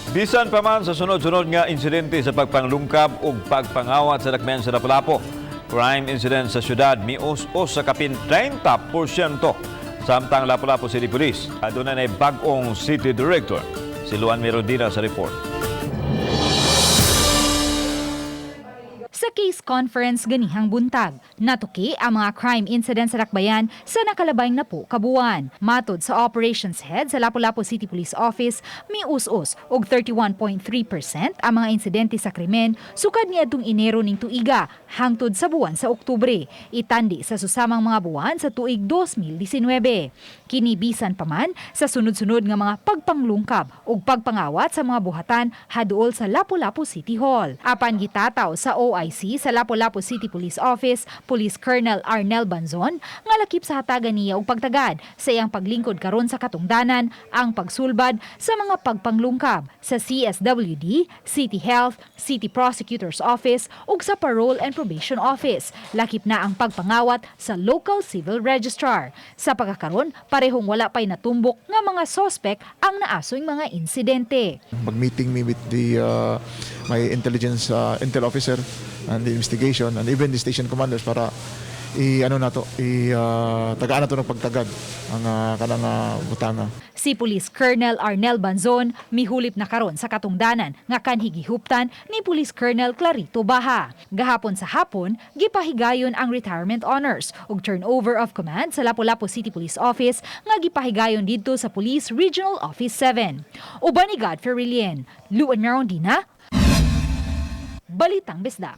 Bisan pa man sa sunod-sunod nga insidente sa pagpanglungkab ug pagpangawat sa dakbayan sa Lapu-Lapu, crime incident sa syudad mius-us sa kapin 30%. Samtang Lapu-Lapu City Police aduna nay bag-ong city director. Si Luan Merodina sa report. Sa case conference ganihang buntag, natuki ang mga crime incidents sa Dakbayan sa nakalabay na po kabuan. Matod sa operations head sa Lapu-Lapu City Police Office, mius-us og 31.3% ang mga insidente sa krimen sukad niadtong Enero ning tuiga hangtod sa buwan sa Oktubre, itandi sa susamang mga buwan sa tuig 2019. Kini bisan pa man sa sunod-sunod nga mga pagpanglungkab ug pagpangawat sa mga buhatan haduol sa Lapu-Lapu City Hall. Apan gitataw sa OIC sa Lapu-Lapu City Police Office, Police Colonel Arnel Banzon, nga lakip sa hatagan niya og pagtagad sa iyang paglingkod karon sa katungdanan ang pagsulbad sa mga pagpanglungkab sa CSWD, City Health, City Prosecutor's Office ug sa Parole and Probation Office. Lakip na ang pagpangawat sa local civil registrar. Sa pagkakaron, parehong wala pa'y natumbok nga mga sospek ang naasoy mga insidente. Mag-meeting me with the my intelligence intel officer and the investigation and even the station commanders para i ano nato i tagaan nato ng pagtagad ang kanang butanga. Si Police Colonel Arnel Banzon mihulip na karon sa katungdanan nga kanhi gihuptan ni Police Colonel Clarito Baha. Gahapon sa hapon, gipahigayon ang retirement honors ug turnover of command sa Lapu-Lapu City Police Office nga gipahigayon didto sa Police Regional Office 7. Uban ni Godfrey Rilien, Luan Merondina, Balitang Bisdak.